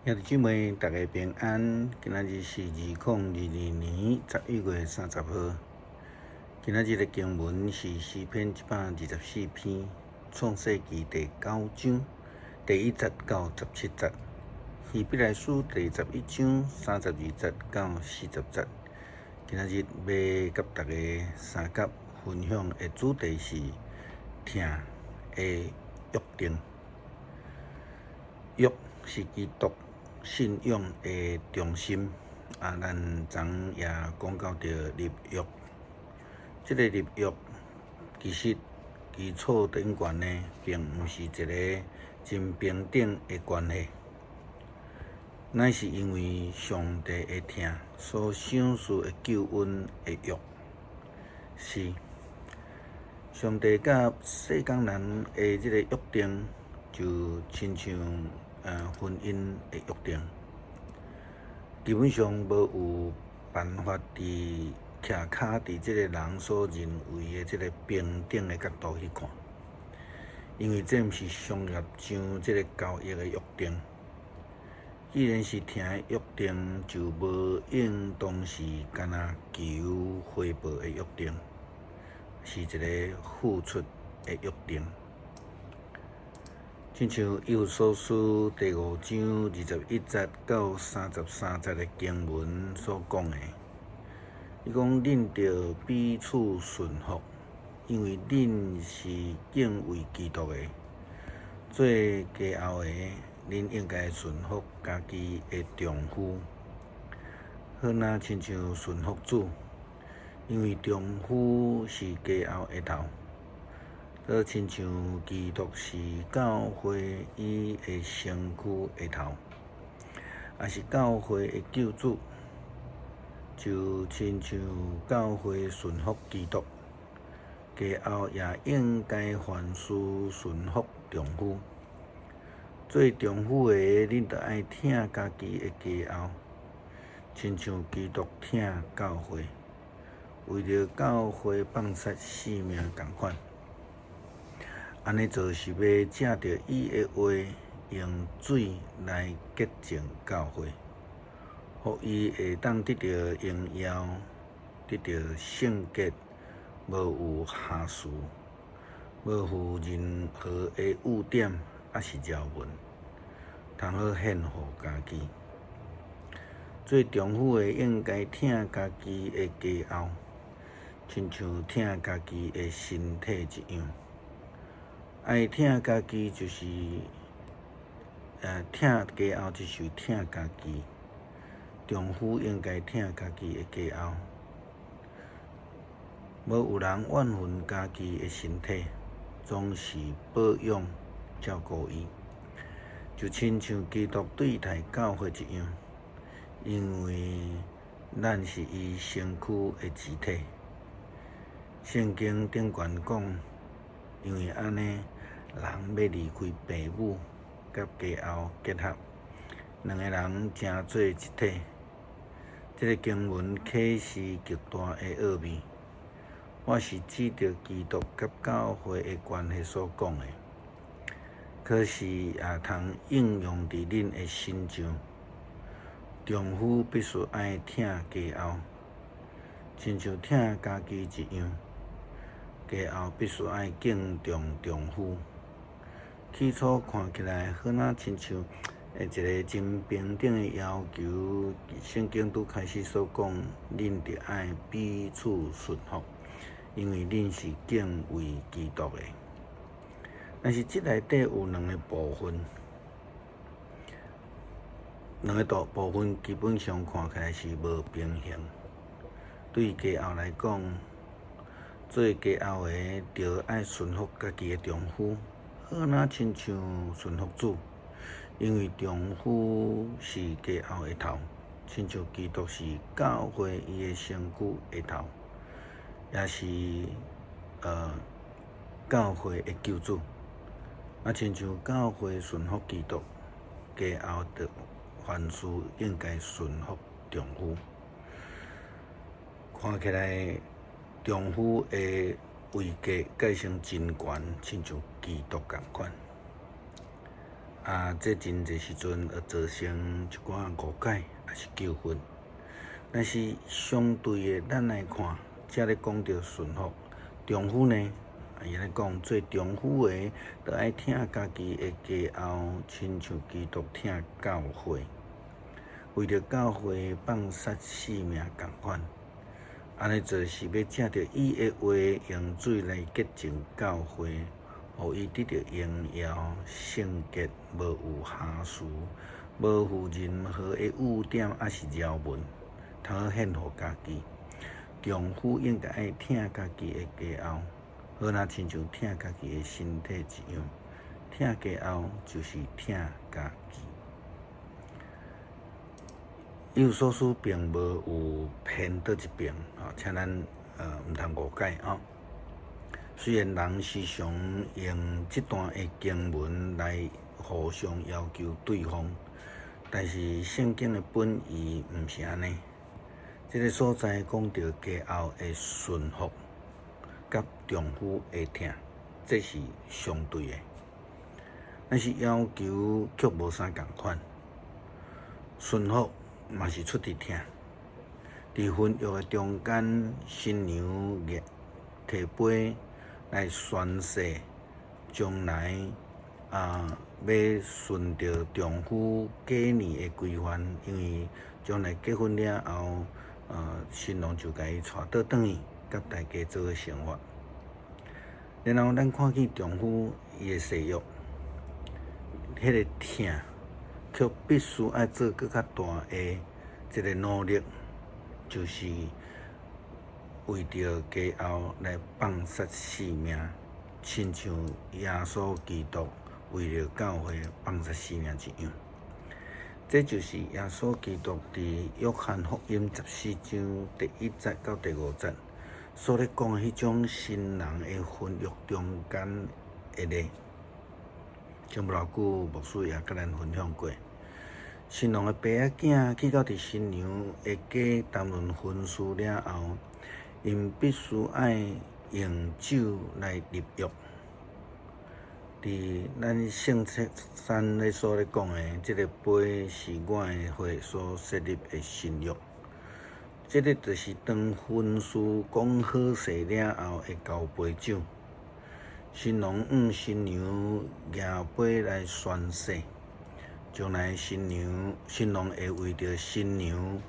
兄弟姊妹，大家平安。今仔日是2022年11月30號。今仔日的經文是詩篇124篇，創世記第九章第一節到17節，希伯來書第11章32節到40節。今仔日欲佮大家相佮分享的主題是疼的約定。約是基督信仰的中心，啊，咱昨也講到著立約，這个立約其實基礎頂懸呢，並毋是一个真平等的關係，乃是因為上帝的疼所賞賜的救恩的約，是上帝佮世間人的這个約定，就親像婚姻的約定，基本上無有辦法佇徛跤佇這個人所認為的這个平等的角度去看，因為這毋是商業上這个交易的約定。既然是疼的約定，就無應當是干焦求回報的約定，是一个付出的約定。親像以弗所書第五章21節到33節的經文所講的，伊講恁著彼此順服，因為恁是敬畏基督的。做家後的，恁應該順服家己的丈夫，好若親像順服主，因為丈夫是家後的頭。就親像基督是教會伊的身軀的頭，也是教會的救主，就親像教會順服基督，家後也應該凡事順服丈夫。做丈夫的，恁著愛疼家己的家後，親像基督疼教會，為著教會放捨性命仝款。按呢做是欲藉著伊的話，用水來潔淨教會，予伊會當得著榮耀，得著聖潔，無有瑕疵，無附任何的污點，抑是條紋，通好獻予家己。做丈夫的應該疼家己的家後，親像疼家己的身體一樣。愛疼家己就是，疼家後就是疼家己。丈夫應該疼家己的家後，無有人怨恨家己的身體，總是保養照顧伊，就親像基督對待教會一樣，因為咱是伊身軀的肢體。聖經頂懸講，因為按呢，人欲離開爸母，佮家後結合，兩個人成做一體。這个經文啟示極大的奧秘。我是指著基督佮教會的關係所講的，可是也通應用佇恁的身上。丈夫必須愛疼家後，親像疼家己一樣。家後必須愛敬重丈夫。起初看起來好若親像一个真平等的要求。聖經拄開始所講，恁著愛彼此順服，因為恁是敬畏基督的。但是這內底有兩个部分，兩个大部分基本上看起來是無平衡。對家後來講，做家後的，著愛順服家己的丈夫，好若親像順服主，因為丈夫是家後的頭，親像基督是教會伊的身軀的頭，也是教會的救主。啊，親像教會順服基督，家後著凡事應該順服丈夫。看起來，丈夫的位格界成真懸，親像基督仝款。啊，這真濟時陣會造成一寡誤解，抑是糾紛。但是相對的，咱來看，遮咧講著順服丈夫呢，伊咧講做丈夫的，著愛疼家己的家後，親像基督疼教會，為著教會放殺性命仝款。按呢做是欲藉著伊的話，用水來潔淨教會，予伊得著榮耀、聖潔，無有瑕疵，無附任何的污點，抑是條紋，通好獻予家己。丈夫應該愛疼家己的家後，好若親像疼家己的身體一樣。疼家後就是疼家己。以弗所書並無有偏佗一邊，吼，請咱毋通誤解吼。雖然人時常用這段的經文來互相要求對方，但是聖經的本意毋是按呢。這个所在講著家後的順服，佮丈夫的疼，這是相對的。但是要求卻無啥仝款，順服嘛是出佇疼。佇婚約的中間，新娘提杯來宣誓，將來啊，欲順著丈夫嫁女的規範，因為將來結婚了後，新郎就共伊帶倒轉去，佮大家做伙生活。然後咱看見丈夫伊的誓約，彼个疼，卻必須愛做閣較大的這个努力，就是為著家後來放殺性命，親像耶穌基督為著教會放殺性命一樣。這就是耶穌基督佇約翰福音14章第1節到第5節所咧講的彼種新人的婚約中間的禮。前無偌久，牧師也佮咱分享過，新郎的爸仔囝去到佇新娘的家擔任婚事了後，𪜶必須愛用酒來立約。佇咱聖餐咧所咧講的，這个杯是我的血所設立的新約。這个就是當婚事講好勢了後的交杯酒。新郎向新娘舉杯來宣誓，將來新娘新郎會為著新娘，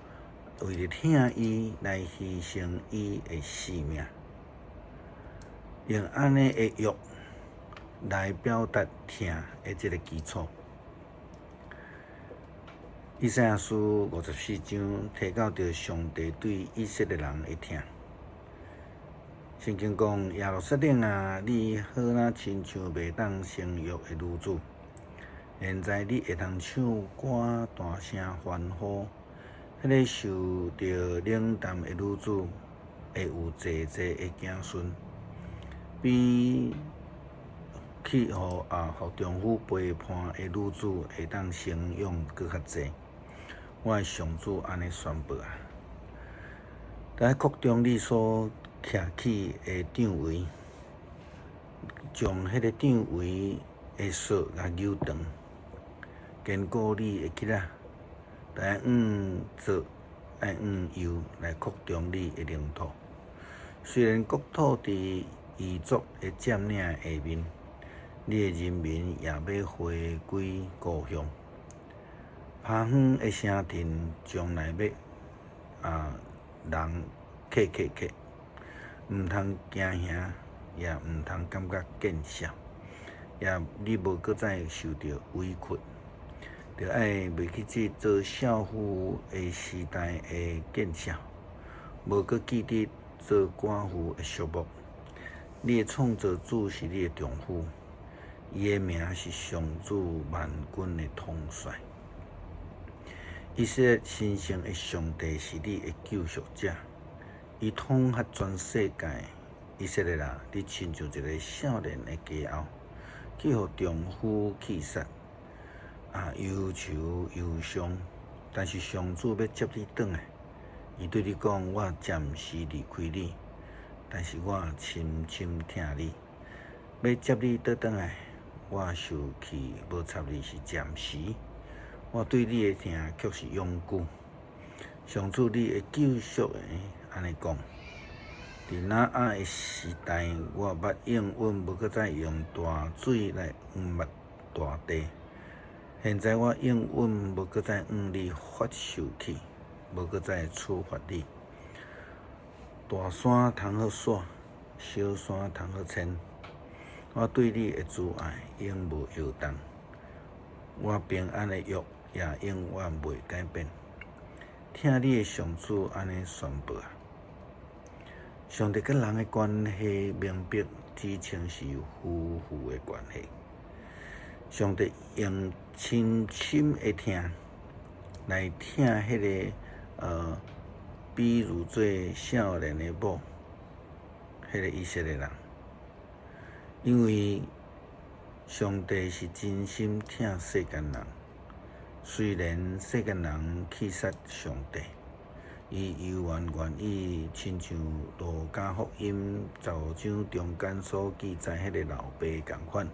為著疼伊來犧牲伊的性命，用按呢的約來表達疼的這个基礎。以賽亞書54章提到著上帝對以色列人的疼。聖經講：耶路撒冷啊，你好若親像袂當生育的女子，現在你會通唱歌，大聲歡呼。彼个受著冷淡的女子，會有濟濟的子孫，比去予啊，予丈夫背叛的女子會當生養閣較濟。我的上主按呢宣布啊！著愛擴張你所徛起的帳帷，將彼个帳帷的索共扭長，堅固你的橛仔，著愛往左，愛往右來擴張你的領土。雖然國土佇異族的佔領下面，你的人民也欲回歸故鄉。拍遠的城鎮將來欲啊人客客客，毋通驚嚇，也毋通感覺見笑，也你無閣再受著委屈，著愛袂去記做少婦的時代的見笑，無閣記得做寡婦的寂寞。你的創造主是你的丈夫，伊的名是上主萬軍的統帥。以色列神聖的上帝是你的救贖者，伊統轄全世界。以色列啊，你親像一个少年的家後，去予丈夫棄殺，啊，憂愁憂傷。但是上主欲接你轉來，伊對你講：我暫時離開你，但是我深深疼你，欲接你倒轉來，我受氣無插你是暫時，我對你的疼卻是永久。上主你的救贖的按呢講：佇挪亞的時代，我捌應允無閣再用大水來淹沒大地。現在我應允無閣再向你發受氣，無閣再處罰你。大山通好散，小山通好遷。我對你的慈愛永無搖動，我平安的約也永遠袂改變。疼你的上主按呢宣布啊！上帝佮人的關係，明白只稱是夫婦的關係。上帝用深深的疼來疼彼个比喻做少年的某，彼个以色列人，因為上帝是真心疼世間人，雖然世間人棄殺上帝，伊猶原願意親像路加福音15章中間所記載彼个老爸仝款，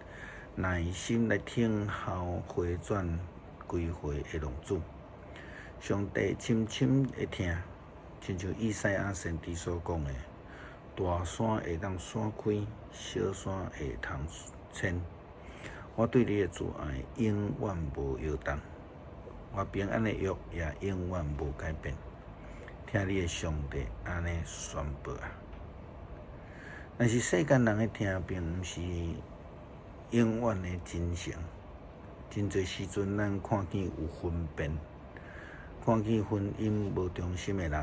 耐心來等候回轉歸回的浪子。上帝深深的疼，親像以賽亞先知所講的：大山會當散開，小山會通遷。我對你的慈愛永遠無搖動，我平安的約也永遠無改變。疼你的上帝按呢宣布啊！但是世間人的疼並毋是永遠的真誠。真濟時陣，咱看見有分辨，看見婚姻無忠心的人，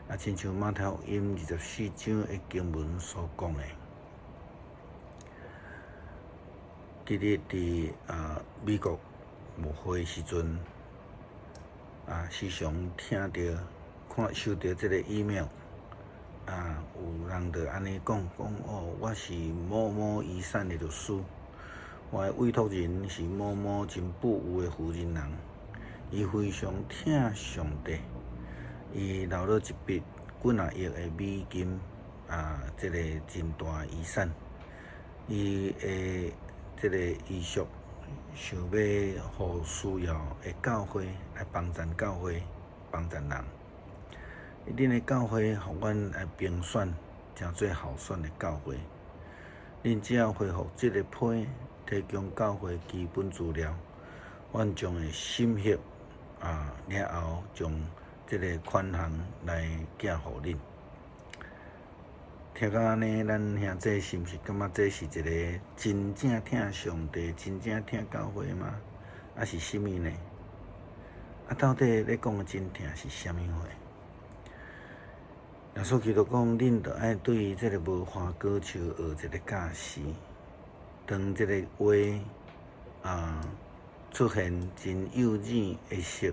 啊，親像馬太福音24章的經文所講的。記得佇美國牧會時陣，啊，時常聽著、看收著這个 email，啊，有人就按呢講講哦，我是某某遺產的律師，我的委託人是某某真富有的負責人，伊非常疼上帝，伊留落一筆幾若億的美金，啊，這个真大遺產，伊的這个遺囑想欲予需要的教會來幫贊教會，幫贊人。恁的教會予阮來評選，成做候選的教會。恁只要回覆這个批，提供教會基本資料，阮將會審核啊了後，將這个款項來寄予恁。聽到按呢，咱兄弟是毋是感覺這是一个真正疼上帝、真正疼教會嗎？抑是啥物呢？啊，到底咧講的真疼是啥物貨？耶穌基督講，恁著愛對這个無花果樹學一个教示，當這个花啊出現真幼嫩的色，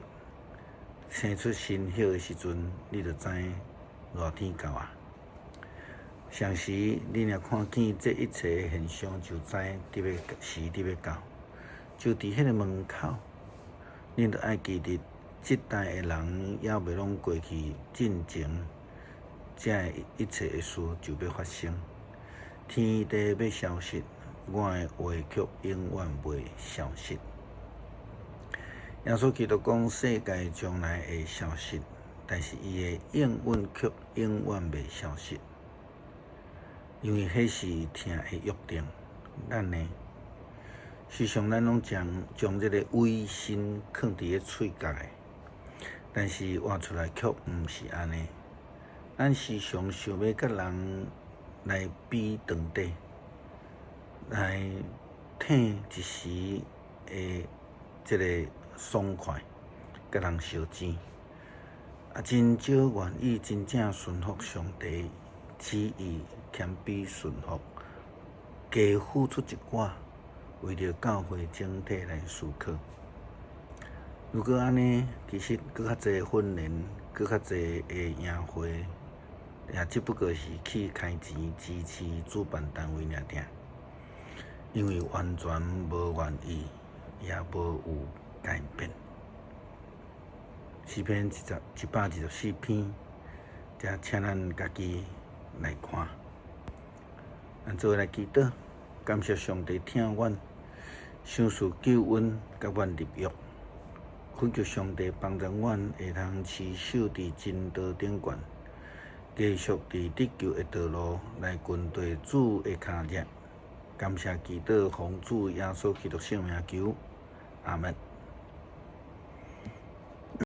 生出新葉的時陣，你就知熱天到啊。相時，恁若看見這一切現象，就知佇欲時佇欲到，就佇彼个門口，恁著愛記得，這代的人猶未攏過去進前，這一切的事就欲發生。天地欲消失，我的話卻永遠袂消失。耶穌基督講，世界將來會消失，但是伊的應允卻永遠袂消失。因為彼是疼的約定，咱呢，時常咱攏將將這个微信囥佇咧喙角的，但是活出來卻毋是按呢。咱時常想欲佮人來比長短，來逞一時的這个爽快，佮人相爭，啊，真少願意真正順服上帝旨意，謙卑順服，加付出一寡，為著教會整體來思考。如果按呢，其實閣較濟訓練，閣較濟的營會，也只不過是去開錢支持主辦單位爾爾，因為完全無願意，也無有改變。詩篇124篇，遮請咱家己來看。咱做伙來祈禱。感謝上帝疼阮，賞賜救恩佮阮立約。懇求上帝幫助阮會通持守佇真道頂懸，繼續佇得救的道路來跟隨主的跤跡。感謝祈禱，奉主耶穌基督聖名求，阿門。